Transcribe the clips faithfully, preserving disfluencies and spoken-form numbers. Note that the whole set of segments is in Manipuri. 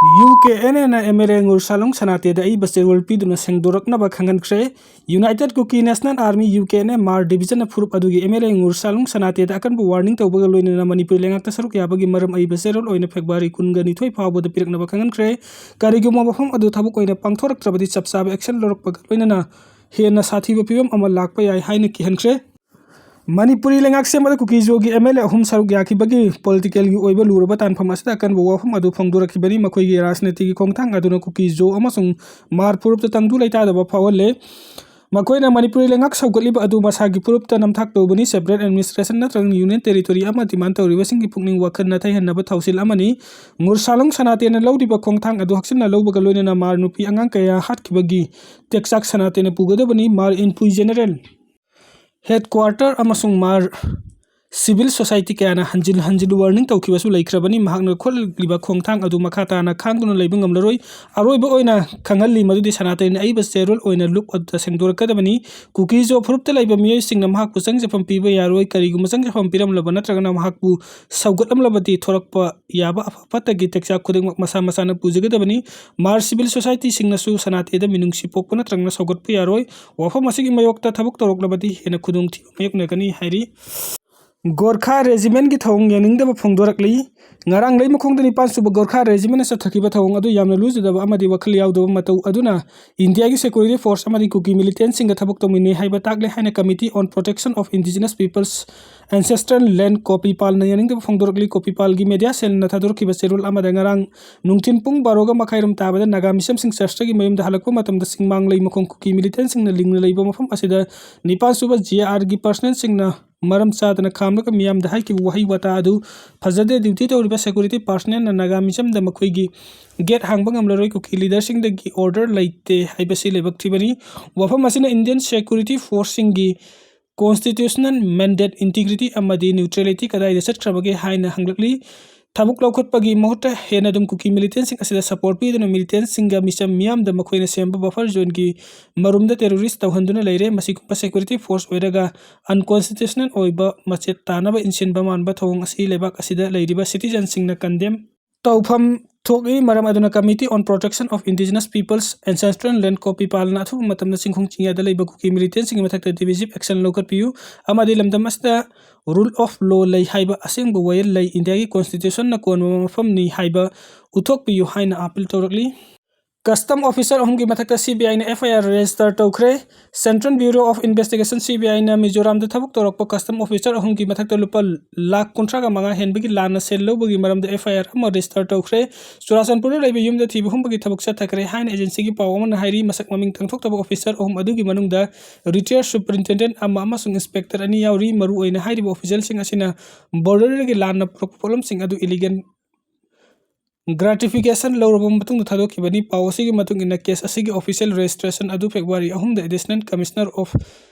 ꯌꯨ ꯀꯦ ꯑꯦꯟ ꯑꯦꯅ ꯑꯦꯝ ꯑꯦꯜ ꯑꯦ ꯉꯨꯔꯁꯥꯂꯨꯡ ꯁꯅꯥꯇꯦꯗ ꯑꯏꯕ ꯆꯦꯔꯣꯜ ꯄꯤꯗꯨꯅ ꯁꯦꯡꯗꯣꯔꯛꯅꯕ ꯈꯪꯍꯟꯈ꯭ꯔꯦ꯫ United Kuki National Army, U K N A, ꯃꯥꯔ ꯗꯤꯕꯤꯖꯟꯅ ꯐꯨꯔꯨꯞ ꯑꯗꯨꯒꯤ ꯑꯦꯝ ꯑꯦꯜ ꯑꯦ ꯉꯨꯔꯁꯥꯂꯨꯡ ꯁꯅꯥꯇꯦꯗ ꯑꯀꯟꯕ ꯋꯥꯔꯅꯤꯡ ꯇꯧꯕꯒ ꯂꯣꯏꯅꯅ ꯃꯅꯤꯄꯨꯔꯤ ꯂꯩꯉꯥꯛꯇ ꯁꯔꯨꯛ ꯌꯥꯕꯒꯤ ꯃꯔꯝ ꯑꯏꯕ ꯆꯦꯔꯣꯜ ꯑꯣꯏꯅ ꯐꯦꯕ꯭ꯔꯨꯋꯥꯔꯤ ꯀꯨꯟꯒ ꯅꯤꯊꯣꯏ ꯐꯥꯎꯕꯗ ꯄꯤꯔꯛꯅꯕ ꯈꯪꯍꯟꯈ꯭ꯔꯦ꯫ ꯀꯔꯤꯒꯨꯝꯕ ꯃꯐꯝ ꯑꯗꯨ ꯊꯕꯛ ꯑꯣꯏꯅ ꯄꯥꯡꯊꯣꯔꯛꯇ꯭ꯔꯕꯗꯤ ꯆꯞ ꯆꯥꯕ ꯑꯦꯛꯁꯟ ꯂꯧꯔꯛꯄꯒ ꯂꯣꯏꯅꯅ ꯍꯦꯟꯅ ꯁꯥꯊꯤꯕ ꯐꯤꯕꯝ ꯑꯃ ꯂꯥꯛꯄ ꯌꯥꯏ ꯍꯥꯏꯅ ꯀꯤꯍꯟꯈ꯭ꯔꯦ꯫ ꯃꯅꯤꯄꯨꯔꯤ ꯂꯩꯉꯥꯛ ꯁꯦꯝꯕꯗ ꯀꯨꯀꯤꯖꯣꯒꯤ ꯑꯦꯝ ꯑꯦꯜ ꯑꯦ ꯑꯍꯨꯝ ꯁꯔꯨꯛ ꯌꯥꯈꯤꯕꯒꯤ ꯄꯣꯂꯤꯇꯤꯀꯦꯜꯒꯤ ꯑꯣꯏꯕ ꯂꯨꯔꯕ ꯇꯥꯟꯐꯝ ꯑꯁꯤꯗ ꯑꯀꯟꯕ ꯋꯥꯐꯝ ꯑꯗꯨ ꯐꯣꯡꯗꯣꯔꯛꯈꯤꯕꯅꯤ꯫ ꯃꯈꯣꯏꯒꯤ ꯔꯥꯖꯅꯤꯇꯤꯒꯤ ꯈꯣꯡꯊꯥꯡ ꯑꯗꯨꯅ ꯀꯨꯀꯤꯖꯣ ꯑꯃꯁꯨꯡ ꯃꯥꯔ ꯐꯨꯔꯨꯞꯇ ꯇꯪꯗꯨ ꯂꯩꯇꯥꯗꯕ ꯐꯥꯎꯍꯜꯂꯦ꯫ ꯃꯈꯣꯏꯅ ꯃꯅꯤꯄꯨꯔꯤ ꯂꯩꯉꯥꯛ ꯁꯧꯒꯠꯂꯤꯕ ꯑꯗꯨ ꯃꯁꯥꯒꯤ ꯐꯨꯔꯨꯞꯇ ꯅꯝꯊꯥꯛ ꯇꯧꯕꯅꯤ꯫ Separate administration ꯅꯠꯇ꯭ꯔꯒ union territory ꯑꯃ demand ꯇꯧꯔꯤꯕꯁꯤꯡꯒꯤ ꯄꯨꯛꯅꯤꯡ ꯋꯥꯈꯜ ꯅꯥꯊꯩꯍꯟꯅꯕ ꯊꯧꯁꯤꯜ ꯑꯃꯅꯤ꯫ ꯉꯨꯔꯁꯥꯂꯨꯡ ꯁꯅꯥꯇꯦꯅ ꯂꯧꯔꯤꯕ ꯈꯣꯡꯊꯥꯡ ꯑꯗꯨ ꯍꯛꯆꯤꯟꯅ ꯂꯧꯕꯒ ꯂꯣꯏꯅꯅ ꯃꯥꯔ ꯅꯨꯄꯤ ꯑꯉꯥꯡ ꯀꯌꯥ ꯍꯥꯠꯈꯤꯕꯒꯤ ꯇꯦꯛꯆꯥꯛ ꯁꯅꯥꯇꯦꯅ ꯄꯨꯒꯗꯕꯅꯤ꯫ ꯃꯥꯔ ꯏꯟꯄꯨꯏ ꯖꯦꯅꯔꯦꯜ ꯍꯦꯗꯀ꯭ꯋꯥꯔꯇꯔ ꯑꯃꯁꯨꯡ ꯃꯥꯔ ꯁꯤꯚꯤꯜ ꯁꯣꯁꯥꯏꯇꯤ ꯀꯌꯥꯅ ꯍꯟꯖꯤꯟ ꯍꯟꯖꯤꯟ ꯋꯥꯔꯅꯤꯡ ꯇꯧꯈꯤꯕꯁꯨ ꯂꯩꯈ꯭ꯔꯕꯅꯤ꯫ ꯃꯍꯥꯛꯅ ꯈꯣꯠꯂꯤꯕ ꯈꯣꯡꯊꯥꯡ ꯑꯗꯨ ꯃꯈꯥ ꯇꯥꯅ ꯈꯥꯡꯗꯨꯅ ꯂꯩꯕ ꯉꯝꯂꯔꯣꯏ꯫ ꯑꯔꯣꯏꯕ ꯑꯣꯏꯅ ꯈꯪꯍꯜꯂꯤ ꯃꯗꯨꯗꯤ ꯁꯅꯥꯇꯅꯤꯅ ꯑꯏꯕ ꯆꯦꯔꯣꯜ ꯑꯣꯏꯅ ꯂꯨꯞ ꯑꯗꯨꯗ ꯁꯦꯡꯗꯣꯔꯛꯀꯗꯕꯅꯤ꯫ ꯀꯨꯀꯤꯖꯣ ꯐꯨꯔꯨꯞꯇ ꯂꯩꯕ ꯃꯤꯑꯣꯏꯁꯤꯡꯅ ꯃꯍꯥꯛꯄꯨ ꯆꯪꯖꯐꯝ ꯄꯤꯕ ꯌꯥꯔꯣꯏ꯫ ꯀꯔꯤꯒꯨꯝꯕ ꯆꯪꯖꯐꯝ ꯄꯤꯔꯝꯂꯕ ꯅꯠꯇ꯭ꯔꯒꯅ ꯃꯍꯥꯛꯄꯨ ꯁꯧꯒꯠꯂꯝꯂꯕꯗꯤ ꯊꯣꯔꯛꯄ ꯌꯥꯕ ꯑꯐ ꯐꯠꯇꯒꯤ ꯇꯦꯛꯆꯥꯛ ꯈꯨꯗꯤꯡꯃꯛ ꯃꯁꯥ ꯃꯁꯥꯅ ꯄꯨꯖꯒꯗꯕꯅꯤ꯫ ꯃꯥꯔ ꯁꯤꯚꯤꯜ ꯁꯣꯁꯥꯏꯇꯤꯁꯤꯡꯅꯁꯨ ꯁꯅꯥꯇꯦꯗ ꯃꯤꯅꯨꯡꯁꯤ ꯄꯣꯛꯄ ꯅꯠꯇ꯭ꯔꯒꯅ ꯁꯧꯒꯠꯄ ꯌꯥꯔꯣꯏ꯫ ꯋꯥꯐꯝ ꯑꯁꯤꯒꯤ ꯃꯥꯌꯣꯛꯇ ꯊꯕꯛ ꯇꯧꯔꯛꯂꯕꯗꯤ ꯍꯦꯟꯅ ꯈꯨꯗꯣꯡꯊꯤꯕ ꯃꯥꯌꯣꯛꯅꯒꯅꯤ ꯍꯥꯏꯔꯤ꯫ ꯒꯣꯔꯈꯥ ꯔꯦꯖꯤꯃꯦꯟꯒꯤ ꯊꯧꯑꯣꯡ ꯌꯥꯅꯤꯡꯗꯕ ꯐꯣꯡꯗꯣꯔꯛꯂꯤ꯫ ꯉꯔꯥꯡ ꯂꯩꯃꯈꯣꯡꯗ ꯅꯤꯄꯥꯟ ꯁꯨꯕ ꯒꯣꯔꯈꯥ ꯔꯦꯖꯤꯃꯦꯟꯅ ꯆꯠꯊꯈꯤꯕ ꯊꯧꯑꯣꯡ ꯑꯗꯨ ꯌꯥꯝꯅ ꯂꯨꯖꯗꯕ ꯑꯃꯗꯤ ꯋꯥꯈꯜ ꯌꯥꯎꯗꯕ ꯃꯇꯧ ꯑꯗꯨꯅ ꯏꯟꯗꯤꯌꯥꯒꯤ ꯁꯦꯀ꯭ꯌꯨꯔꯤꯇꯤ ꯐꯣꯔꯁ ꯑꯃꯗꯤ ꯀꯨꯀꯤ ꯃꯤꯂꯤꯇꯦꯟꯁꯤꯡꯒ ꯊꯕꯛ ꯇꯧꯃꯤꯟꯅꯩ ꯍꯥꯏꯕ ꯇꯥꯛꯂꯦ ꯍꯥꯏꯅ Committee on Protection of Indigenous Peoples Ancestral Land, ꯀꯣꯄꯤꯄꯥꯜꯅ ꯌꯥꯅꯤꯡꯗꯕ ꯐꯣꯡꯗꯣꯔꯛꯂꯤ꯫ ꯀꯣꯄꯤꯄꯥꯜꯒꯤ ꯃꯦꯗꯤꯌꯥ ꯁꯦꯜꯅ ꯊꯥꯗꯣꯔꯛꯈꯤꯕ ꯆꯦꯔꯣꯜ ꯑꯃꯗ ꯉꯔꯥꯡ ꯅꯨꯡꯊꯤꯜ ꯄꯨꯡ ꯕꯥꯔꯣꯒ ꯃꯈꯥꯏꯔꯣꯝ ꯇꯥꯕꯗ ꯅꯥꯒꯥ ꯃꯤꯁꯝꯁꯤꯡ ꯆꯔꯆꯇꯒꯤ ꯃꯌꯨꯝꯗ ꯍꯜꯂꯛꯄ ꯃꯇꯝꯗ ꯆꯤꯡꯃꯥꯡ ꯂꯩꯃꯈꯣꯡ ꯀꯨꯀꯤ ꯃꯤꯂꯤꯇꯦꯟꯁꯤꯡꯅ ꯂꯤꯡꯅ ꯂꯩꯕ ꯃꯐꯝ ꯑꯁꯤꯗ ꯅꯤꯄꯥꯟ ꯁꯨꯕ ꯖꯤ ꯑꯥꯔꯒꯤ ꯄꯔꯁꯅꯦꯜꯁꯤꯡꯅ ꯃꯔꯝ ꯆꯥꯗꯅ ꯈꯥꯝꯂꯒ ꯃꯤꯌꯥꯝꯗ ꯍꯥꯏꯈꯤꯕ ꯋꯥꯍꯩ ꯋꯥꯇꯥ ꯑꯗꯨ ꯐꯖꯗꯦ꯫ ꯗ꯭ꯌꯨꯇꯤ ꯇꯧꯔꯤꯕ ꯁꯦꯀ꯭ꯌꯨꯔꯤꯇꯤ ꯄꯥꯔꯁꯅꯦꯜꯅ ꯅꯥꯒꯥ ꯃꯤꯁꯝꯗ ꯃꯈꯣꯏꯒꯤ ꯒꯦꯠ ꯍꯥꯡꯕ ꯉꯝꯂꯔꯣꯏ꯫ ꯀꯨꯀꯤ ꯂꯤꯗꯔꯁꯤꯡꯗꯒꯤ ꯑꯣꯔꯗꯔ ꯂꯩꯇꯦ ꯍꯥꯏꯕꯁꯤ ꯂꯥꯏꯕꯛ ꯊꯤꯕꯅꯤ꯫ ꯋꯥꯐꯝ ꯑꯁꯤꯅ ꯏꯟꯗꯤꯌꯟ ꯁꯦꯀ꯭ꯌꯨꯔꯤꯇꯤ ꯐꯣꯔꯁꯁꯤꯡꯒꯤ ꯀꯣꯟꯁꯇꯤꯇ꯭ꯌꯨꯁꯅꯦꯜ ꯃꯦꯟꯗꯦꯠ, ꯏꯟꯇꯤꯒ꯭ꯔꯤꯇꯤ ꯑꯃꯗꯤ ꯅ꯭ꯌꯨꯇ꯭ꯔꯦꯂꯤꯇꯤ ꯀꯗꯥꯏꯗ ꯆꯠꯈ꯭ꯔꯕꯒꯦ ꯍꯥꯏꯅ ꯍꯪꯂꯛꯂꯤ꯫ ꯊꯕꯛ ꯂꯧꯈꯠꯄꯒꯤ ꯃꯍꯨꯠꯇ ꯍꯦꯟꯅ ꯑꯗꯨꯝ ꯀꯨꯀꯤ ꯃꯤꯂꯤꯇꯦꯟꯁꯤꯡ ꯑꯁꯤꯗ ꯁꯄꯣꯔꯠ ꯄꯤꯗꯨꯅ ꯃꯤꯂꯤꯇꯦꯟꯁꯤꯡꯒ ꯃꯤꯆꯝ ꯃꯤꯌꯥꯝꯗ ꯃꯈꯣꯏꯅ ꯁꯦꯝꯕ ꯕꯐꯔ ꯖꯣꯟꯒꯤ ꯃꯔꯨꯝꯗ ꯇꯦꯔꯣꯔꯤꯁ ꯇꯧꯍꯟꯗꯨꯅ ꯂꯩꯔꯦ꯫ ꯃꯁꯤꯒꯨꯝꯕ ꯁꯦꯀ꯭ꯌꯨꯔꯤꯇꯤ ꯐꯣꯔꯁ ꯑꯣꯏꯔꯒ ꯑꯟꯀꯣꯟꯁꯇꯤꯇ꯭ꯌꯨꯁꯅꯦꯜ ꯑꯣꯏꯕ ꯃꯆꯦꯠ ꯇꯥꯅꯕ ꯏꯟꯁꯤꯟꯕ ꯃꯥꯟꯕ ꯊꯧꯑꯣꯡ ꯑꯁꯤ ꯂꯩꯕꯥꯛ ꯑꯁꯤꯗ ꯂꯩꯔꯤꯕ ꯁꯤꯇꯤꯖꯟꯁꯤꯡꯅ ꯀꯟꯗꯦꯝ ꯇꯧꯐꯝ ꯊꯣꯛꯏ꯫ ꯃꯔꯝ ꯑꯗꯨꯅ Committee on Protection of Indigenous Peoples Ancestral Land, ꯀꯣꯄꯤꯄꯥꯜꯅ ꯑꯊꯨꯕ ꯃꯇꯝꯗ ꯆꯤꯡꯈꯣꯡ ꯆꯤꯡꯌꯥꯗ ꯂꯩꯕ ꯀꯨꯀꯤ militantꯁꯤꯡꯒꯤ ꯃꯊꯛꯇ divisive action ꯂꯧꯈꯠꯄꯤꯌꯨ ꯑꯃꯗꯤ ꯂꯝꯗꯝ ꯑꯁꯤꯗ rule of law ꯂꯩ ꯍꯥꯏꯕ ꯑꯁꯦꯡꯕ ꯋꯥꯌꯦꯜ ꯂꯩ, ꯏꯟꯗꯤꯌꯥꯒꯤ constitutionꯅ ꯀꯣꯟꯕ ꯃꯐꯝꯅꯤ ꯍꯥꯏꯕ ꯎꯠꯊꯣꯛꯄꯤꯌꯨ ꯍꯥꯏꯅ appeal ꯇꯧꯔꯛꯂꯤ꯫ Custom officer ꯑꯍꯨꯝꯒꯤ ꯃꯊꯛꯇ CBIꯅ FIR register ꯇꯧꯈ꯭ꯔꯦ꯫ Central Bureau of Investigation, CBIꯅ ꯃꯤꯖꯣꯔꯥꯝꯗ ꯊꯕꯛ ꯇꯧꯔꯛꯄ custom officer ꯑꯍꯨꯝꯒꯤ ꯃꯊꯛꯇ ꯂꯨꯄꯥ ꯂꯥꯈ ꯀꯨꯟꯊ꯭ꯔꯥꯒ ꯃꯉꯥ ꯍꯦꯟꯕꯒꯤ ꯂꯥꯟꯅ ꯁꯦꯜ ꯂꯧꯕꯒꯤ ꯃꯔꯝꯗ FIR ꯑꯃ register ꯇꯧꯈ꯭ꯔꯦ꯫ ꯆꯨꯔꯥꯆꯥꯟꯄꯨꯔꯗ ꯂꯩꯕ ꯌꯨꯝꯗ ꯊꯤꯕ ꯍꯨꯝꯕꯒꯤ ꯊꯕꯛ ꯆꯠꯊꯈ꯭ꯔꯦ ꯍꯥꯏꯅ agencyꯒꯤ ꯄꯥꯎ ꯑꯃꯅ ꯍꯥꯏꯔꯤ꯫ ꯃꯁꯛ ꯃꯃꯤꯡ ꯈꯪꯗꯣꯛꯇꯕ officer ꯑꯍꯨꯝ ꯑꯗꯨꯒꯤ ꯃꯅꯨꯡꯗ retired superintendent ꯑꯃ ꯑꯃꯁꯨꯡ inspector ꯑꯅꯤ ꯌꯥꯎꯔꯤ꯫ ꯃꯔꯨꯑꯣꯏꯅ ꯍꯥꯏꯔꯤꯕ officialꯁꯤꯡ ꯑꯁꯤꯅ borderꯗꯒꯤ ꯂꯥꯟꯅ ꯄꯨꯔꯛꯄ ꯄꯣꯠꯂꯝꯁꯤꯡ ꯑꯗꯨ illegal gratification ꯂꯧꯔꯕ ꯃꯇꯨꯡꯗ ꯊꯥꯗꯣꯛꯈꯤꯕꯅꯤ꯫ ꯄꯥꯎ ꯑꯁꯤꯒꯤ ꯃꯇꯨꯡ ꯏꯟꯅ case ꯑꯁꯤꯒꯤ official registration ꯑꯗꯨ February ꯑꯍꯨꯝꯗ Additional Commissioner of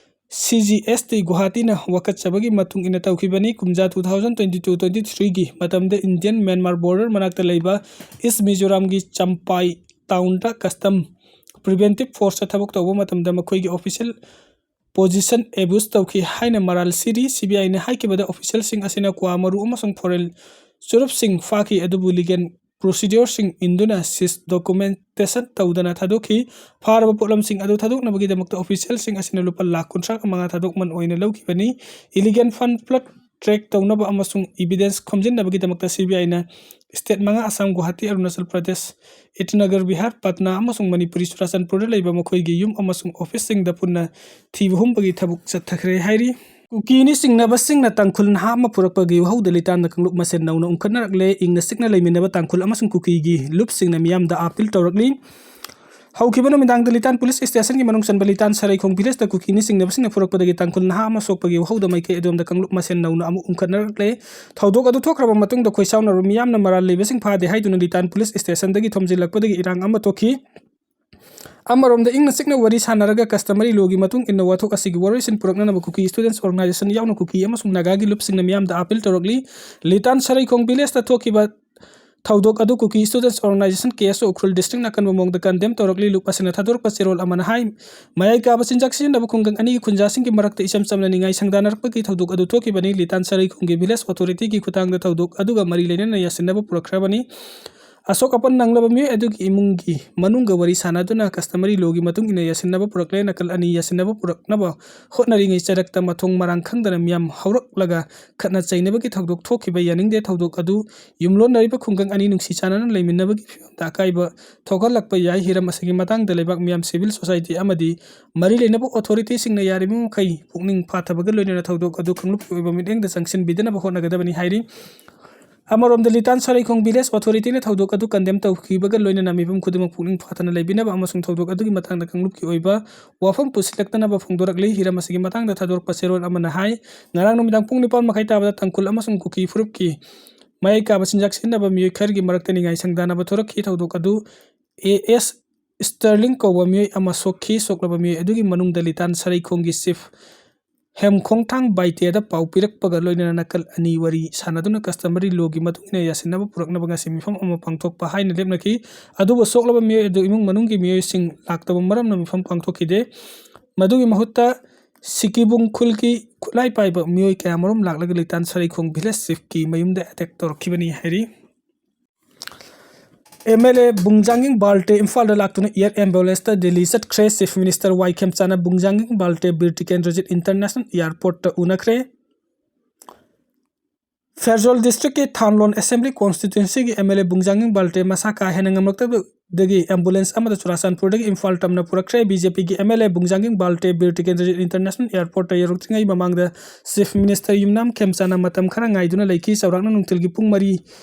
CGST ꯒꯨꯋꯥꯍꯥꯇꯤꯅ ꯋꯥꯀꯠꯆꯕꯒꯤ ꯃꯇꯨꯡ ꯏꯟꯅ ꯇꯧꯈꯤꯕꯅꯤ꯫ ꯀꯨꯝꯖꯥ two thousand twenty two twenty threeꯒꯤ ꯃꯇꯝꯗ Indian Myanmar border ꯃꯅꯥꯛꯇ ꯂꯩꯕ East Mizoramꯒꯤ ꯆꯝꯄꯥꯏ townꯗ custom preventive forceꯇ ꯊꯕꯛ ꯇꯧꯕ ꯃꯇꯝꯗ ꯃꯈꯣꯏꯒꯤ official position abuse ꯇꯧꯈꯤ ꯍꯥꯏꯅ ꯃꯔꯥꯜ ꯁꯤꯔꯤ꯫ CBIꯅ ꯍꯥꯏꯈꯤꯕꯗ officialꯁꯤꯡ ꯑꯁꯤꯅ ꯀ꯭ꯋꯥ ꯃꯔꯨ ꯑꯃꯁꯨꯡ foreign ꯆꯨꯔꯨꯞꯁꯤꯡ ꯐꯥꯈꯤ, ꯑꯗꯨꯕꯨ legal procedureꯁꯤꯡ ꯏꯟꯗꯨꯅ seize documentation ꯇꯧꯗꯅ ꯊꯥꯗꯣꯛꯈꯤ꯫ ꯐꯥꯔꯕ ꯄꯣꯠꯂꯝꯁꯤꯡ ꯑꯗꯨ ꯊꯥꯗꯣꯛꯅꯕꯒꯤꯗꯃꯛꯇ officialꯁꯤꯡ ꯑꯁꯤꯅ ꯂꯨꯄꯥ ꯂꯥꯈ ꯀꯨꯟꯊ꯭ꯔꯥꯒ ꯃꯉꯥ ꯊꯥꯗꯣꯛꯃꯟ ꯑꯣꯏꯅ ꯂꯧꯈꯤꯕꯅꯤ꯫ Illegal fund flow track ꯇꯧꯅꯕ ꯑꯃꯁꯨꯡ evidence ꯈꯣꯝꯖꯤꯟꯅꯕꯒꯤꯗꯃꯛꯇ CBIꯅ state ꯃꯉꯥ, ꯑꯁꯥꯝ, ꯒꯨꯋꯥꯍꯥꯇꯤ, ꯑꯔꯨꯅꯥꯆꯜ ꯄ꯭ꯔꯗꯦꯁ, ꯏꯇꯥꯅꯒꯔ, ꯕꯤꯍꯥꯔ, ꯄꯠꯅꯥ ꯑꯃꯁꯨꯡ ꯃꯅꯤꯄꯨꯔꯤ ꯆꯨꯔꯥꯆꯥꯟꯄꯨꯔꯗ ꯂꯩꯕ ꯃꯈꯣꯏꯒꯤ ꯌꯨꯝ ꯑꯃꯁꯨꯡ officeꯁꯤꯡꯗ ꯄꯨꯟꯅ ꯊꯤꯕ ꯍꯨꯝꯕꯒꯤ ꯊꯕꯛ ꯆꯠꯊꯈ꯭ꯔꯦ ꯍꯥꯏꯔꯤ꯫ ꯀꯨꯀꯤꯅꯤ ꯆꯤꯡꯅꯕꯁꯤꯡꯅ ꯇꯥꯡꯈꯨꯜ ꯅꯍꯥ ꯑꯃ ꯄꯨꯔꯛꯄꯒꯤ ꯋꯥꯍꯧꯗ ꯂꯤꯇꯥꯟꯗ ꯀꯥꯡꯂꯨꯞ ꯃꯁꯦꯟ ꯅꯧꯅ ꯎꯪꯈꯠꯅꯔꯛꯂꯦ꯫ ꯏꯪꯅ ꯆꯤꯛꯅ ꯂꯩꯃꯤꯟꯅꯕ ꯇꯥꯡꯈꯨꯜ ꯑꯃꯁꯨꯡ ꯀꯨꯀꯤꯒꯤ ꯂꯨꯞꯁꯤꯡꯅ ꯃꯤꯌꯥꯝꯗ appeal ꯇꯧꯔꯛꯂꯤ꯫ ꯍꯧꯈꯤꯕ ꯅꯨꯃꯤꯗꯥꯡꯗ ꯂꯤꯇꯥꯟ police stationꯒꯤ ꯃꯅꯨꯡ ꯆꯟꯕ ꯂꯤꯇꯥꯟ ꯁꯔꯩꯈꯣꯡ villageꯇ ꯀꯨꯀꯤꯅꯤ ꯆꯤꯡꯅꯕꯁꯤꯡꯅ ꯄꯨꯔꯛꯄꯗꯒꯤ ꯇꯥꯡꯈꯨꯜ ꯅꯍꯥ ꯑꯃ ꯁꯣꯛꯄꯒꯤ ꯋꯥꯍꯧꯗ ꯃꯥꯏꯀꯩ ꯑꯗꯣꯝꯗ ꯀꯥꯡꯂꯨꯞ ꯃꯁꯦꯟ ꯅꯧꯅ ꯑꯃꯨꯛ ꯎꯪꯈꯠꯅꯔꯛꯂꯦ꯫ ꯊꯧꯗꯣꯛ ꯑꯗꯨ ꯊꯣꯛꯈ꯭ꯔꯕ ꯃꯇꯨꯡꯗ ꯈꯣꯏꯁꯥꯎꯅꯔꯕ ꯃꯤꯌꯥꯝꯅ ꯃꯔꯥꯜ ꯂꯩꯕꯁꯤꯡ ꯐꯥꯗꯦ ꯍꯥꯏꯗꯨꯅ ꯂꯤꯇꯥꯟ police stationꯗꯒꯤ ꯊꯣꯝꯖꯤꯜꯂꯛꯄꯗꯒꯤ ꯏꯔꯥꯡ ꯑꯃ ꯊꯣꯛꯈꯤ꯫ ꯑꯃꯔꯣꯝꯗ ꯏꯪꯅ ꯆꯤꯛꯅ ꯋꯥꯔꯤ ꯁꯥꯟꯅꯔꯒ customary lawꯒꯤ ꯃꯇꯨꯡ ꯏꯟꯅ ꯋꯥꯊꯣꯛ ꯑꯁꯤꯒꯤ ꯋꯥꯔꯣꯏꯁꯤꯟ ꯄꯨꯔꯛꯅꯅꯕ ꯀꯨꯀꯤ students organisation ꯌꯥꯎꯅ ꯀꯨꯀꯤ ꯑꯃꯁꯨꯡ ꯅꯥꯒꯥꯒꯤ ꯂꯨꯞꯁꯤꯡꯅ ꯃꯤꯌꯥꯝꯗ appeal ꯇꯧꯔꯛꯂꯤ꯫ ꯂꯤꯇꯥꯟ ꯁꯔꯩꯈꯣꯡ villageꯇ ꯊꯣꯛꯈꯤꯕ ꯊꯧꯗꯣꯛ ꯑꯗꯨ Kuki Students Organisation, K S O, Ukhrul District ꯅꯥꯀꯟꯕ ꯃꯑꯣꯡꯗ condemn ꯇꯧꯔꯛꯂꯤ꯫ ꯂꯨꯞ ꯑꯁꯤꯅ ꯊꯥꯗꯣꯔꯛꯄ ꯆꯦꯔꯣꯜ ꯑꯃꯅ ꯍꯥꯏ, ꯃꯌꯥꯏ ꯀꯥꯕ ꯆꯤꯟꯖꯥꯛ ꯁꯤꯖꯤꯟꯅꯕ ꯈꯨꯡꯒꯪ ꯑꯅꯤꯒꯤ ꯈꯨꯟꯖꯥꯁꯤꯡꯒꯤ ꯃꯔꯛꯇ ꯏꯆꯝ ꯆꯝꯅ ꯅꯤꯡꯉꯥꯏ ꯁꯪꯗꯥꯅꯔꯛꯄꯒꯤ ꯊꯧꯗꯣꯛ ꯑꯗꯨ ꯊꯣꯛꯈꯤꯕꯅꯤ꯫ ꯂꯤꯇꯥꯟ ꯁꯔꯩꯈꯣꯡꯒꯤ village authority ꯒꯤ ꯈꯨꯠꯊꯥꯡꯗ ꯊꯧꯗꯣꯛ ꯑꯗꯨꯒ ꯃꯔꯤ ꯂꯩꯅꯅ ꯌꯥꯁꯤꯟꯅꯕ ꯄꯨꯔꯛꯈ꯭ꯔꯕꯅꯤ꯫ ꯑꯁꯣꯛ ꯑꯄꯟ ꯅꯪꯂꯕ ꯃꯤꯑꯣꯏ ꯑꯗꯨꯒꯤ ꯏꯃꯨꯡꯒꯤ ꯃꯅꯨꯡꯒ ꯋꯥꯔꯤ ꯁꯥꯟꯅꯗꯨꯅ customary law ꯒꯤ ꯃꯇꯨꯡ ꯏꯟꯅ ꯌꯥꯁꯤꯟꯅꯕ ꯄꯨꯔꯛꯂꯦ꯫ ꯅꯥꯀꯜ ꯑꯅꯤ ꯌꯥꯁꯤꯟꯅꯕ ꯄꯨꯔꯛꯅꯕ ꯍꯣꯠꯅꯔꯤꯉꯩ ꯆꯔꯛꯇ ꯃꯊꯣꯡ ꯃꯔꯥꯡ ꯈꯪꯗꯅ ꯃꯤꯌꯥꯝ ꯍꯧꯔꯛꯂꯒ ꯈꯠꯅ ꯆꯩꯅꯕꯒꯤ ꯊꯧꯗꯣꯛ ꯊꯣꯛꯈꯤꯕ ꯌꯥꯅꯤꯡꯗꯦ꯫ ꯊꯧꯗꯣꯛ ꯑꯗꯨ ꯌꯨꯝꯂꯣꯟꯅꯔꯤꯕ ꯈꯨꯡꯒꯪ ꯑꯅꯤ ꯅꯨꯡꯁꯤ ꯆꯥꯟꯅꯅ ꯂꯩꯃꯤꯟꯅꯕꯒꯤ ꯐꯤꯕꯝꯗ ꯑꯀꯥꯏꯕ ꯊꯣꯛꯍꯜꯂꯛꯄ ꯌꯥꯏ꯫ ꯍꯤꯔꯝ ꯑꯁꯤꯒꯤ ꯃꯇꯥꯡꯗ ꯂꯩꯕꯥꯛ ꯃꯤꯌꯥꯝ, civil society ꯑꯃꯗꯤ ꯃꯔꯤ ꯂꯩꯅꯕ authority ꯁꯤꯡꯅ ꯌꯥꯔꯤꯕ ꯃꯈꯩ ꯄꯨꯛꯅꯤꯡ ꯐꯥꯊꯕꯒ ꯂꯣꯏꯅꯅ ꯊꯧꯗꯣꯛ ꯑꯗꯨ ꯀꯥꯡꯂꯨꯞꯀꯤ ꯑꯣꯏꯕ ꯃꯤꯠꯌꯦꯡꯗ ꯆꯪꯁꯤꯟꯕꯤꯗꯅꯕ ꯍꯣꯠꯅꯒꯗꯕꯅꯤ ꯍꯥꯏꯔꯤ꯫ ꯑꯃꯔꯣꯝꯗ, ꯂꯤꯇꯥꯟ ꯁꯔꯩꯈꯣꯡ village authority ꯅ ꯊꯧꯗꯣꯛ ꯑꯗꯨ condemn ꯇꯧꯈꯤꯕꯒ ꯂꯣꯏꯅꯅ ꯃꯤꯄꯨꯝ ꯈꯨꯗꯤꯡꯃꯛ ꯄꯨꯛꯅꯤꯡ ꯐꯥꯊꯅ ꯂꯩꯕꯤꯅꯕ ꯑꯃꯁꯨꯡ ꯊꯧꯗꯣꯛ ꯑꯗꯨꯒꯤ ꯃꯇꯥꯡꯗ ꯀꯥꯡꯂꯨꯞꯀꯤ ꯑꯣꯏꯕ ꯋꯥꯐꯝ ꯄꯨꯁꯤꯜꯂꯛꯇꯅꯕ ꯐꯣꯡꯗꯣꯔꯛꯂꯤ꯫ ꯍꯤꯔꯝ ꯑꯁꯤꯒꯤ ꯃꯇꯥꯡꯗ ꯊꯥꯗꯣꯔꯛꯄ ꯆꯦꯔꯣꯜ ꯑꯃꯅ ꯍꯥꯏ, ꯉꯔꯥꯡ ꯅꯨꯃꯤꯗꯥꯡ ꯄꯨꯡ ꯅꯤꯄꯥꯟ ꯃꯈꯥꯏ ꯇꯥꯕꯗ ꯇꯥꯡꯈꯨꯜ ꯑꯃꯁꯨꯡ ꯀꯨꯀꯤ ꯐꯨꯔꯨꯞꯀꯤ ꯃꯌꯥꯏ ꯀꯥꯕ ꯆꯤꯟꯖꯥꯛ ꯁꯤꯖꯤꯟꯅꯕ ꯃꯤꯑꯣꯏ ꯈꯔꯒꯤ ꯃꯔꯛꯇ ꯅꯤꯡꯉꯥꯏ ꯁꯪꯗꯥꯅꯕ ꯊꯣꯔꯛꯈꯤ꯫ ꯊꯧꯗꯣꯛ ꯑꯗꯨ A S Sterling ꯀꯧꯕ ꯃꯤꯑꯣꯏ ꯑꯃ ꯁꯣꯛꯈꯤ꯫ ꯁꯣꯛꯂꯕ ꯃꯤꯑꯣꯏ ꯑꯗꯨꯒꯤ ꯃꯅꯨꯡꯗ ꯂꯤꯇꯥꯟ ꯁꯔꯩꯈꯣꯡꯒꯤ chief ꯍꯦꯝꯈꯣꯡꯊꯥꯡ ꯕꯥꯏꯇꯦꯗ ꯄꯥꯎ ꯄꯤꯔꯛꯄꯒ ꯂꯣꯏꯅꯅ ꯅꯥꯀꯜ ꯑꯅꯤ ꯋꯥꯔꯤ ꯁꯥꯟꯅꯗꯨꯅ customary law ꯒꯤ ꯃꯇꯨꯡ ꯏꯟꯅ ꯌꯥꯁꯤꯟꯅꯕ ꯄꯨꯔꯛꯅꯕ ꯉꯁꯤ ꯃꯤꯐꯝ ꯑꯃ ꯄꯥꯡꯊꯣꯛꯄ ꯍꯥꯏꯅ ꯂꯦꯞꯅꯈꯤ꯫ ꯑꯗꯨꯕꯨ ꯁꯣꯛꯂꯕ ꯃꯤꯑꯣꯏ ꯑꯗꯨ ꯏꯃꯨꯡ ꯃꯅꯨꯡꯒꯤ ꯃꯤꯑꯣꯏꯁꯤꯡ ꯂꯥꯛꯇꯕ ꯃꯔꯝꯅ ꯃꯤꯐꯝ ꯄꯥꯡꯊꯣꯛꯈꯤꯗꯦ꯫ ꯃꯗꯨꯒꯤ ꯃꯍꯨꯠꯇ ꯁꯤꯀꯤꯕꯨꯡ ꯈꯨꯜꯒꯤ ꯈꯨꯠꯂꯥꯏ ꯄꯥꯏꯕ ꯃꯤꯑꯣꯏ ꯀꯌꯥꯃꯔꯨꯝ ꯂꯥꯛꯂꯒ ꯂꯤꯇꯥꯟ ꯁꯔꯩꯈꯣꯡ village chief ꯀꯤ ꯃꯌꯨꯝꯗ attack ꯇꯧꯔꯛꯈꯤꯕꯅꯤ ꯍꯥꯏꯔꯤ꯫ M L A ꯕꯨꯡꯖꯥꯡꯒꯤꯡ ꯕꯥꯜꯇꯦ ꯏꯝꯐꯥꯜꯗ ꯂꯥꯛꯇꯨꯅ air ambulance ꯇ ꯗꯤꯜꯂꯤ ꯆꯠꯈ꯭ꯔꯦ꯫ Chief Minister ꯋꯥꯏ ꯈꯦꯝꯆꯥꯅ ꯕꯨꯡꯖꯥꯡꯒꯤꯡ ꯕꯥꯜꯇꯦ ꯕꯤꯔ ꯇꯤꯀꯦꯟꯗ꯭ꯔꯖꯤꯠ international airport ꯇ ꯎꯅꯈ꯭ꯔꯦ꯫ ꯐꯦꯔꯖꯣꯜ district ꯀꯤ ꯊꯥꯟꯂꯣꯟ assembly constituency ꯒꯤ M L A ꯕꯨꯡꯖꯥꯡꯒꯤꯡ ꯕꯥꯜꯇꯦ ꯃꯁꯥ ꯀꯥ ꯍꯦꯟꯅ ꯉꯝꯂꯛꯇꯕꯗꯒꯤ ambulance ꯑꯃꯗ ꯆꯨꯔꯥꯆꯥꯟꯄꯨꯔꯗꯒꯤ ꯏꯝꯐꯥꯜ ꯇꯝꯅ ꯄꯨꯔꯛꯈ꯭ꯔꯦ꯫ B J P ꯒꯤ M L A ꯕꯨꯡꯖꯥꯡꯒꯤꯡ Valte Bir Tikendrajit international airport ꯇ ꯌꯧꯔꯛꯇ꯭ꯔꯤꯉꯩ ꯃꯃꯥꯡꯗ Chief Minister ꯌꯨꯝꯅꯥꯝ ꯈꯦꯝꯆꯥꯅ ꯃꯇꯝ ꯈꯔ ꯉꯥꯏꯗꯨꯅ ꯂꯩꯈꯤ꯫ ꯆꯥꯎꯔꯥꯛꯅ ꯅꯨꯡꯊꯤꯜꯒꯤ ꯄꯨꯡ ꯃꯔꯤ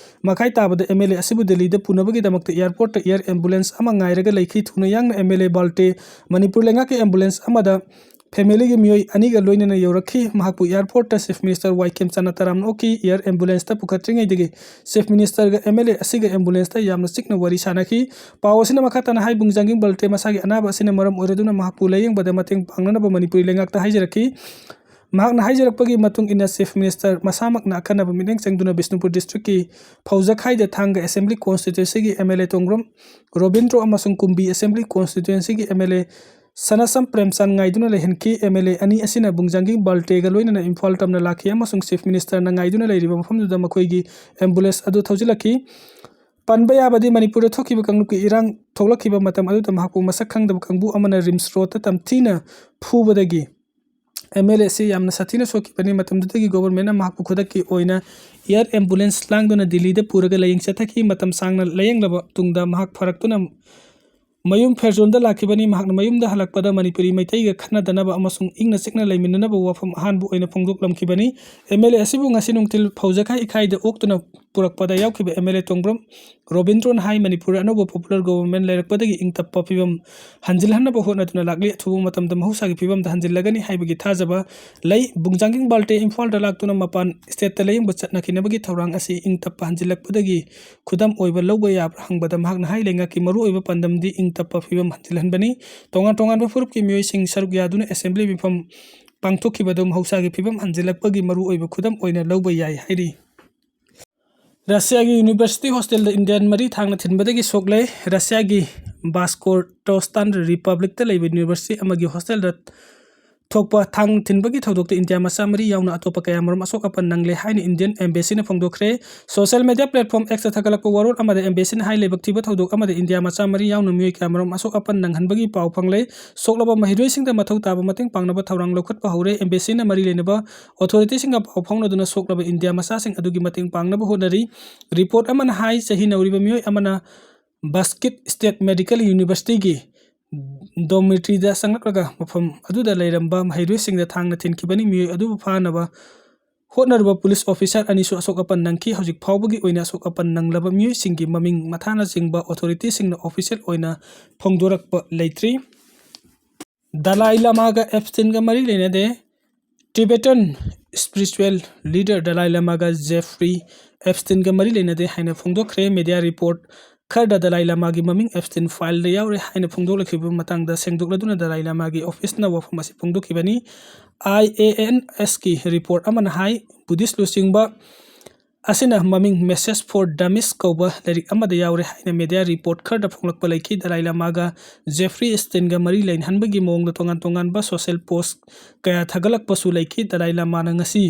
ꯃꯈꯥꯏ ꯇꯥꯕꯗ M L A ꯑꯁꯤꯕꯨ ꯗꯤꯜꯂꯤꯗ ꯄꯨꯅꯕꯒꯤꯗꯃꯛꯇ airport ꯇ air ambulance ꯑꯃ ꯉꯥꯏꯔꯒ ꯂꯩꯈꯤ꯫ ꯊꯨꯅ ꯌꯥꯡꯅ M L A Valte Manipur ꯂꯩꯉꯥꯛꯀꯤ ambulance ꯑꯃꯗ family ꯒꯤ ꯃꯤꯑꯣꯏ ꯑꯅꯤꯒ ꯂꯣꯏꯅꯅ ꯌꯧꯔꯛꯈꯤ꯫ ꯃꯍꯥꯛꯄꯨ airport ꯇ Chief Minister ꯋꯥꯏ ꯈꯦꯝꯆꯥꯅ ꯇꯔꯥꯝꯅ ꯑꯣꯛꯈꯤ꯫ Air ambulance ꯇ ꯄꯨꯈꯠꯇ꯭ꯔꯤꯉꯩꯗꯒꯤ Chief Minister ꯒ M L A ꯑꯁꯤꯒ ambulance ꯇ ꯌꯥꯝꯅ ꯆꯤꯛꯅ ꯋꯥꯔꯤ ꯁꯥꯟꯅꯈꯤ꯫ ꯄꯥꯎ ꯑꯁꯤꯅ ꯃꯈꯥ ꯇꯥꯅ ꯍꯥꯏ, ꯕꯨꯡꯖꯥꯡꯒꯤꯡ ꯕꯥꯜꯇꯦ ꯃꯁꯥꯒꯤ ꯑꯅꯥꯕ ꯑꯁꯤꯅ ꯃꯔꯝ ꯑꯣꯏꯔꯗꯨꯅ ꯃꯍꯥꯛꯄꯨ ꯂꯥꯌꯦꯡꯕꯗ ꯃꯇꯦꯡ ꯄꯥꯡꯅꯅꯕ ꯃꯅꯤꯄꯨꯔꯤ ꯂꯩꯉꯥꯛꯇ ꯍꯥꯏꯖꯔꯛꯈꯤ꯫ ꯃꯍꯥꯛꯅ ꯍꯥꯏꯖꯔꯛꯄꯒꯤ ꯃꯇꯨꯡ ꯏꯟꯅ, Chief Minister ꯃꯁꯥꯃꯛꯅ ꯑꯈꯟꯅꯕ ꯃꯤꯠꯌꯦꯡ ꯆꯪꯗꯨꯅ ꯕꯤꯁꯅꯨꯄꯨꯔ districtꯀꯤ ꯐꯧꯖꯈꯥꯏꯗ ꯊꯥꯡꯒ Assembly Constituencyꯒꯤ MLA ꯇꯣꯡꯕ꯭ꯔꯝ ꯔꯣꯕꯤꯟꯗ꯭ꯔꯣ ꯑꯃꯁꯨꯡ ꯀꯨꯝꯕꯤ Assembly Constituencyꯒꯤ MLA ꯁꯅꯥꯁꯝ ꯄ꯭ꯔꯦꯝꯆꯥꯟ ꯉꯥꯏꯗꯨꯅ ꯂꯩꯍꯟꯈꯤ꯫ MLA ꯑꯅꯤ ꯑꯁꯤꯅ ꯕꯨꯡꯖꯥꯡꯒꯤꯡ ꯕꯥꯜꯇꯦꯒ ꯂꯣꯏꯅꯅ ꯏꯝꯐꯥꯜ ꯇꯝꯅ ꯂꯥꯛꯈꯤ ꯑꯃꯁꯨꯡ Chief Ministerꯅ ꯉꯥꯏꯗꯨꯅ ꯂꯩꯔꯤꯕ ꯃꯐꯝꯗꯨꯗ ꯃꯈꯣꯏꯒꯤ ambulance ꯑꯗꯨ ꯊꯧꯖꯤꯜꯂꯛꯈꯤ꯫ ꯄꯟꯕ ꯌꯥꯕꯗꯤ, ꯃꯅꯤꯄꯨꯔꯗ ꯊꯣꯛꯈꯤꯕ ꯀꯥꯡꯂꯨꯞꯀꯤ ꯏꯔꯥꯡ ꯊꯣꯛꯂꯛꯈꯤꯕ ꯃꯇꯝ ꯑꯗꯨꯗ ꯃꯍꯥꯛꯄꯨ ꯃꯁꯛ ꯈꯪꯗꯕ ꯀꯥꯡꯕꯨ ꯑꯃꯅ RIMS Roadꯇ ꯇꯝꯊꯤꯅ ꯐꯨꯕꯗꯒꯤ MLA ꯑꯁꯤ ꯌꯥꯝꯅ ꯁꯥꯊꯤꯅ ꯁꯣꯛꯈꯤꯕꯅꯤ꯫ ꯃꯇꯝꯗꯨꯗꯒꯤ governmentꯅ ꯃꯍꯥꯛꯄꯨ ꯈꯨꯗꯛꯀꯤ ꯑꯣꯏꯅ air ambulance ꯂꯥꯡꯗꯨꯅ ꯗꯤꯜꯂꯤꯗ ꯄꯨꯔꯒ ꯂꯥꯌꯦꯡ ꯆꯠꯊꯈꯤ꯫ ꯃꯇꯝ ꯁꯥꯡꯅ ꯂꯥꯌꯦꯡꯂꯕ ꯇꯨꯡꯗ ꯃꯍꯥꯛ ꯐꯔꯛꯇꯨꯅ ꯃꯌꯨꯝ ꯐꯦꯔꯖꯣꯟꯗ ꯂꯥꯛꯈꯤꯕꯅꯤ꯫ ꯃꯍꯥꯛꯅ ꯃꯌꯨꯝꯗ ꯍꯜꯂꯛꯄꯗ ꯃꯅꯤꯄꯨꯔꯤ ꯃꯩꯇꯩꯒ ꯈꯠꯅꯗꯅꯕ ꯑꯃꯁꯨꯡ ꯏꯪꯅ ꯆꯤꯛꯅ ꯂꯩꯃꯤꯟꯅꯅꯕ ꯋꯥꯐꯝ ꯑꯍꯥꯟꯕ ꯑꯣꯏꯅ ꯐꯣꯡꯗꯣꯛꯂꯝꯈꯤꯕꯅꯤ꯫ MLA ꯑꯁꯤꯕꯨ ꯉꯁꯤ ꯅꯨꯡꯊꯤꯜ ꯐꯧꯖꯈꯥꯏ ꯏꯈꯥꯏꯗ ꯑꯣꯛꯇꯨꯅ ꯄꯨꯔꯛꯄꯗ ꯌꯥꯎꯈꯤꯕ MLA ꯇꯣꯡꯕ꯭ꯔꯝ ꯔꯣꯕꯤꯟꯗ꯭ꯔꯣꯅ ꯍꯥꯏ, ꯃꯅꯤꯄꯨꯔꯗ ꯑꯅꯧꯕ popular government ꯂꯩꯔꯛꯄꯗꯒꯤ ꯏꯪ ꯇꯞꯄ ꯐꯤꯕꯝ ꯍꯟꯖꯤꯜꯍꯟꯅꯕ ꯍꯣꯠꯅꯗꯨꯅ ꯂꯥꯛꯂꯤ꯫ ꯑꯊꯨꯕ ꯃꯇꯝꯗ ꯃꯍꯧꯁꯥꯒꯤ ꯐꯤꯕꯝꯗ ꯍꯟꯖꯤꯜꯂꯒꯅꯤ ꯍꯥꯏꯕꯒꯤ ꯊꯥꯖꯕ ꯂꯩ꯫ ꯕꯨꯡꯖꯥꯡꯒꯤꯡ ꯕꯥꯜꯇꯦ ꯏꯝꯐꯥꯜꯗ ꯂꯥꯛꯇꯨꯅ ꯃꯄꯥꯟ stateꯇ ꯂꯥꯌꯦꯡꯕ ꯆꯠꯅꯈꯤꯅꯕꯒꯤ ꯊꯧꯔꯥꯡ ꯑꯁꯤ ꯏꯪ ꯇꯞꯄ ꯍꯟꯖꯤꯜꯂꯛꯄꯗꯒꯤ ꯈꯨꯗꯝ ꯑꯣꯏꯕ ꯂꯧꯕ ꯌꯥꯕ꯭ꯔꯥ ꯍꯪꯕꯗ ꯃꯍꯥꯛꯅ ꯍꯥꯏ, ꯂꯩꯉꯥꯛꯀꯤ ꯃꯔꯨꯑꯣꯏꯕ ꯄꯥꯟꯗꯝꯗꯤ ꯏꯪ ꯇꯞꯄ ꯐꯤꯕꯝ ꯍꯟꯖꯤꯜꯍꯟꯕꯅꯤ꯫ ꯇꯣꯉꯥꯟ ꯇꯣꯉꯥꯟꯕ ꯐꯨꯔꯨꯞꯀꯤ ꯃꯤꯑꯣꯏꯁꯤꯡ ꯁꯔꯨꯛ ꯌꯥꯗꯨꯅ assembly ꯃꯤꯐꯝ ꯄꯥꯡꯊꯣꯛꯈꯤꯕꯗꯨ ꯃꯍꯧꯁꯥꯒꯤ ꯐꯤꯕꯝ ꯍꯟꯖꯤꯜꯂꯛꯄꯒꯤ ꯃꯔꯨꯑꯣꯏꯕ ꯈꯨꯗꯝ ꯑꯣꯏꯅ ꯂꯧꯕ ꯌꯥꯏ ꯍꯥꯏꯔꯤ꯫ ꯔꯁꯤꯌꯥꯒꯤ university hostelꯗ Indian ꯃꯔꯤ ꯊꯥꯡꯅ ꯊꯤꯟꯕꯗꯒꯤ ꯁꯣꯛꯂꯦ꯫ ꯔꯁꯤꯌꯥꯒꯤ ꯕꯥꯁꯀꯣꯔꯇꯣꯁꯇꯥꯟ Republicꯇ ꯂꯩꯕ university ꯑꯃꯒꯤ hostelꯗ ꯊꯣꯛꯄ ꯊꯥꯡ ꯊꯤꯟꯕꯒꯤ ꯊꯧꯗꯣꯛꯇ ꯏꯟꯗꯤꯌꯥ ꯃꯆꯥ ꯃꯔꯤ ꯌꯥꯎꯅ ꯑꯇꯣꯞꯄ ꯀꯌꯥꯃꯔꯨꯝ ꯑꯁꯣꯛ ꯑꯄꯟ ꯅꯪꯂꯦ ꯍꯥꯏꯅ Indian embassyꯅ ꯐꯣꯡꯗꯣꯛꯈ꯭ꯔꯦ꯫ Social media platform Xꯇ ꯊꯥꯒꯠꯂꯛꯄ ꯋꯥꯔꯣꯜ ꯑꯃꯗ embassyꯅ ꯍꯥꯏ, ꯂꯥꯏꯕꯛ ꯊꯤꯕ ꯊꯧꯗꯣꯛ ꯑꯃꯗ ꯏꯟꯗꯤꯌꯥ ꯃꯆꯥ ꯃꯔꯤ ꯌꯥꯎꯅ ꯃꯤꯑꯣꯏ ꯀꯌꯥꯃꯔꯨꯝ ꯑꯁꯣꯛ ꯑꯄꯟ ꯅꯪꯍꯟꯕꯒꯤ ꯄꯥꯎ ꯐꯪꯂꯦ꯫ ꯁꯣꯛꯂꯕ ꯃꯍꯩꯔꯣꯏꯁꯤꯡꯗ ꯃꯊꯧ ꯇꯥꯕ ꯃꯇꯦꯡ ꯄꯥꯡꯅꯕ ꯊꯧꯔꯥꯡ ꯂꯧꯈꯠꯄ ꯍꯧꯔꯦ꯫ Embassyꯅ ꯃꯔꯤ ꯂꯩꯅꯕ authorityꯁꯤꯡꯒ ꯄꯥꯎ ꯐꯥꯎꯅꯗꯨꯅ ꯁꯣꯛꯂꯕ ꯏꯟꯗꯤꯌꯥ ꯃꯆꯥꯁꯤꯡ ꯑꯗꯨꯒꯤ ꯃꯇꯦꯡ ꯄꯥꯡꯅꯕ ꯍꯣꯠꯅꯔꯤ꯫ Report ꯑꯃꯅ ꯍꯥꯏ, ꯆꯍꯤ ꯅꯧꯔꯤꯕ ꯃꯤꯑꯣꯏ ꯑꯃꯅ Basque State Medical Universityꯒꯤ dormitoryꯗ ꯆꯪꯂꯛꯂꯒ ꯃꯐꯝ ꯑꯗꯨꯗ ꯂꯩꯔꯝꯕ ꯃꯍꯩꯔꯣꯏꯁꯤꯡꯗ ꯊꯥꯡꯅ ꯊꯤꯟꯈꯤꯕꯅꯤ꯫ ꯃꯤꯑꯣꯏ ꯑꯗꯨꯕꯨ ꯐꯥꯅꯕ ꯍꯣꯠꯅꯔꯨꯕ police officer ꯑꯅꯤꯁꯨ ꯑꯁꯣꯛ ꯑꯄꯟ ꯅꯪꯈꯤ꯫ ꯍꯧꯖꯤꯛ ꯐꯥꯎꯕꯒꯤ ꯑꯣꯏꯅ ꯑꯁꯣꯛ ꯑꯄꯟ ꯅꯪꯂꯕ ꯃꯤꯑꯣꯏꯁꯤꯡꯒꯤ ꯃꯃꯤꯡ ꯃꯊꯥꯅꯆꯤꯡꯕ authorityꯁꯤꯡꯅ official ꯑꯣꯏꯅ ꯐꯣꯡꯗꯣꯔꯛꯄ ꯂꯩꯇ꯭ꯔꯤ꯫ ꯗꯂꯥꯏ ꯂꯃꯥꯒ Epsteinꯒ ꯃꯔꯤ ꯂꯩꯅꯗꯦ꯫ Tibetan spiritual leader ꯗꯂꯥꯏ ꯂꯃꯥꯒ Jeffrey Epsteinꯒ ꯃꯔꯤ ꯂꯩꯅꯗꯦ ꯍꯥꯏꯅ ꯐꯣꯡꯗꯣꯛꯈ꯭ꯔꯦ꯫ Media report ꯈꯔꯗ ꯗꯂꯥꯏ ꯂꯃꯥꯒꯤ ꯃꯃꯤꯡ Epstein fileꯗ ꯌꯥꯎꯔꯦ ꯍꯥꯏꯅ ꯐꯣꯡꯗꯣꯛꯂꯛꯈꯤꯕ ꯃꯇꯥꯡꯗ ꯁꯦꯡꯗꯣꯛꯂꯗꯨꯅ ꯗꯂꯥꯏ ꯂꯃꯥꯒꯤ officeꯅ ꯋꯥꯐꯝ ꯑꯁꯤ ꯐꯣꯡꯗꯣꯛꯈꯤꯕꯅꯤ꯫ I A N S ꯀꯤ report ꯑꯃꯅ ꯍꯥꯏ, Buddhist ꯂꯨꯆꯤꯡꯕ ꯑꯁꯤꯅ ꯃꯃꯤꯡ Message for Dummies ꯀꯧꯕ ꯂꯥꯏꯔꯤꯛ ꯑꯃꯗ ꯌꯥꯎꯔꯦ ꯍꯥꯏꯅ media report ꯈꯔꯗ ꯐꯣꯡꯂꯛꯄ ꯂꯩꯈꯤ꯫ ꯗꯂꯥꯏ ꯂꯥꯃꯥꯒ ꯖꯦꯐ꯭ꯔꯤ ꯏꯞꯁꯇꯤꯟꯒ ꯃꯔꯤ ꯂꯩꯅꯍꯟꯕꯒꯤ ꯃꯑꯣꯡꯗ ꯇꯣꯉꯥꯟ ꯇꯣꯉꯥꯟꯕ social post ꯀꯌꯥ ꯊꯥꯒꯠꯂꯛꯄꯁꯨ ꯂꯩꯈꯤ꯫ ꯗꯂꯥꯏ ꯂꯥꯃꯥꯅ ꯉꯁꯤ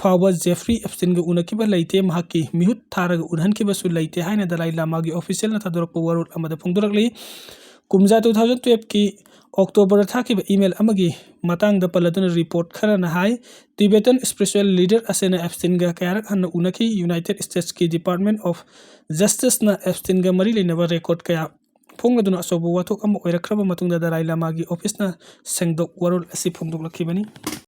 ꯐꯥꯎꯕ ꯖꯦꯐ꯭ꯔꯤ ꯏꯞꯁꯇꯤꯟꯒ ꯎꯅꯈꯤꯕ ꯂꯩꯇꯦ꯫ ꯃꯍꯥꯛꯀꯤ ꯃꯤꯍꯨꯠ ꯊꯥꯔꯒ ꯎꯅꯍꯟꯈꯤꯕꯁꯨ ꯂꯩꯇꯦ ꯍꯥꯏꯅ ꯗꯂꯥꯏ ꯂꯥꯃꯥꯒꯤ officialꯅ ꯊꯥꯗꯣꯔꯛꯄ ꯋꯥꯔꯣꯜ ꯑꯃꯗ ꯐꯣꯡꯗꯣꯔꯛꯂꯤ꯫ ꯀꯨꯝꯖꯥ two thousand twelveꯀꯤ Octoberꯗ ꯊꯥꯈꯤꯕ email ꯑꯃꯒꯤ ꯃꯇꯥꯡꯗ ꯄꯜꯂꯗꯨꯅ report ꯈꯔꯅ ꯍꯥꯏ, Tibetan spiritual leader ꯑꯁꯤꯅ ꯏꯞꯁꯇꯤꯟꯒ ꯀꯌꯥꯔꯛ ꯍꯟꯅ ꯎꯅꯈꯤ꯫ United Statesꯀꯤ Department of Justiceꯅ ꯏꯞꯁꯇꯤꯟꯒ ꯃꯔꯤ ꯂꯩꯅꯕ record ꯀꯌꯥ ꯐꯣꯡꯂꯗꯨꯅ ꯑꯆꯧꯕ ꯋꯥꯊꯣꯛ ꯑꯃ ꯑꯣꯏꯔꯛꯈ꯭ꯔꯕ ꯃꯇꯨꯡꯗ ꯗꯂꯥꯏ ꯂꯥꯃꯥꯒꯤ officeꯅ ꯁꯦꯡꯗꯣꯛ ꯋꯥꯔꯣꯜ ꯑꯁꯤ ꯐꯣꯡꯗꯣꯛꯂꯛꯈꯤꯕꯅꯤ꯫